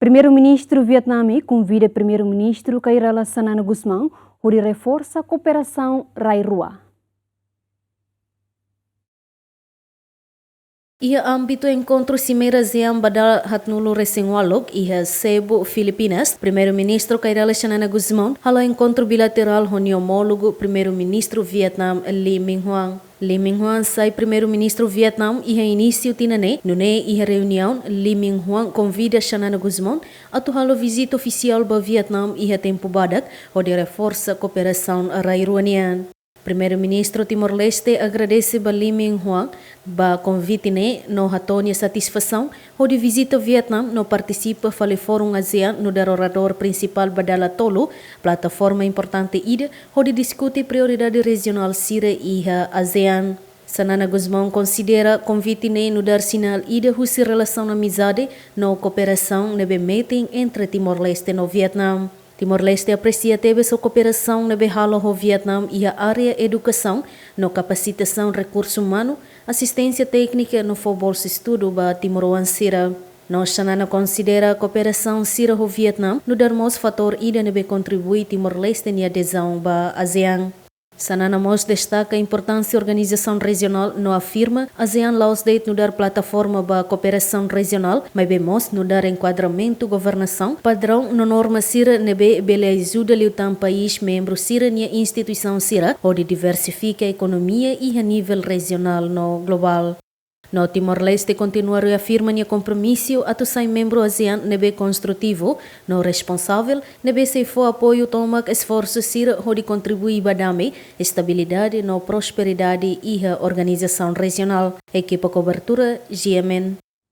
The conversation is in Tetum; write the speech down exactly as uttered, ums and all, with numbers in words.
Primeiru-Ministru Vietname konvida Primeiru-Ministru Kay Rala Xanana Gusmão hodi reforsa kooperasaun rai-rua. Iha ámbitu enkontru Simeira ASEAN ba dala haatnulu resin ualuk iha Cebu, Filipinas, Primeiru-Ministru Kay Rala Xanana Gusmão hala'o enkontru bilaterál ho nia omólogu Primeiru-Ministru Vietname Lee Mynh Huang. Lee Mynh Huang sai Primeiru-Ministru Vietname iha inísiu tinan ne'e, nune'e iha reuniaun Lee Mynh Huang konvida Xanana Gusmão atu halo vizita ofisiál ba Vietname iha tempu badak hodi reforsa kooperasaun rai-rua nian. Primeiru-Ministru Timor-Leste agradese ba Lee Mynh Huang ba konvite ne'e no hato'o nia satisfasaun hodi vizita Vietname no partisipa fali Fórum ASEAN nu'udar oradór prinsipál ba dala tolu, plataforma importante ida hodi diskute prioridade rejionál sira iha ASEAN. Xanana Gusmão konsidera konvite ne'e nu'udar sinál ida husi relasaun amizade no kooperasaun ne'ebé metin entre Timor-Leste no Vietname. Timor-Leste apresia tebes ho kooperasaun ne'ebé halo ho Vietname iha área edukasaun no kapasitasaun rekursu umanu, asisténsia téknika no fó bolsa estudu ba timoroan sira. No Xanana konsidera kooperasaun sira ho Vietname nu'udar mós fatór ida ne'ebé kontribui Timor-Leste nia adezaun ba ASEAN. Xanana mós destaka importánsia organizasaun rejionál no afirma ASEAN la'ós de'it nu'udar plataforma ba kooperasaun rejionál, maibé mós nu'udar enkuadramentu governasaun, padraun no norma sira ne'ebé bele ajuda liután país membru sira-nia instituisaun sira hodi diversifika ekonomia iha nivel rejionál no globál. No Timor-Leste kontinua reafirma nia kompromisu atu sai membru ASEAN ne'ebé konstrutivu no responsavel, ne'ebé sei fó apoiu tomak esforsu sira hodi kontribui ba dame, estabilidade no prosperidade iha organizasaun rejionál. Ekipa kobertura, G M N.